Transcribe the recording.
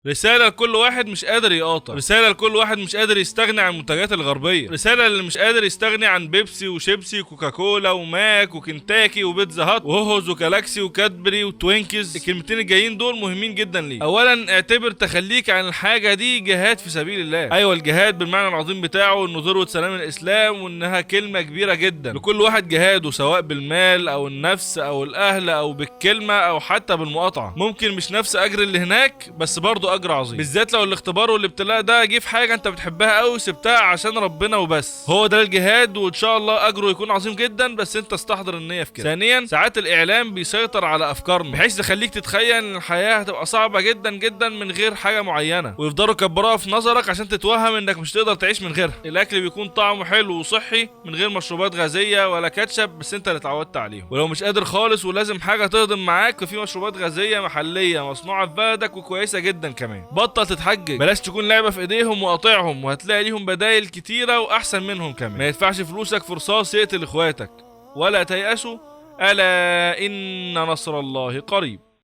رسالة لكل واحد مش قادر يقاطع، رسالة لكل واحد مش قادر يستغني عن المنتجات الغربية، رسالة اللي مش قادر يستغني عن بيبسي وشيبسي وكوكاكولا وماك وكنتاكي وبيتزا هات وهوهوز وكالاكسي وكادبري وتوينكز. الكلمتين الجايين دول مهمين جدا ليك. اولا، اعتبر تخليك عن الحاجة دي جهاد في سبيل الله. ايوه، الجهاد بالمعنى العظيم بتاعه، انه ذروة سلام الاسلام، وانها كلمة كبيرة جدا. لكل واحد جهاده، سواء بالمال او النفس او الاهل او بالكلمة او حتى بالمقاطعة. ممكن مش نفس اجر اللي هناك، بس برضه اجر عظيم، بالذات لو الاختبار والابتلاء ده جه في حاجة انت بتحبها قوي وسبتها عشان ربنا وبس. هو ده الجهاد، وان شاء الله اجره يكون عظيم جدا، بس انت استحضر النية في كده. ثانيا، ساعات الاعلام بيسيطر على افكارنا بحيث يخليك تتخيل ان الحياة هتبقى صعبة جدا جدا من غير حاجة معينة، ويفضلوا يكبروها في نظرك عشان تتوهم انك مش تقدر تعيش من غيرها. الاكل بيكون طعمه حلو وصحي من غير مشروبات غازية ولا كاتشب، بس انت اللي اتعودت عليهم. ولو مش قادر خالص ولازم حاجة تهضم معاك، ففي مشروبات غازية محليه مصنوعة في بلدك وكويسة جدا كمان. بطل تتحجج، بلاش تكون لعبه في ايديهم وقاطعهم، وهتلاقي ليهم بدايل كتيرة واحسن منهم كمان. ما يدفعش فلوسك في رصاص يقتل اخواتك. ولا تيأسوا، الا ان نصر الله قريب.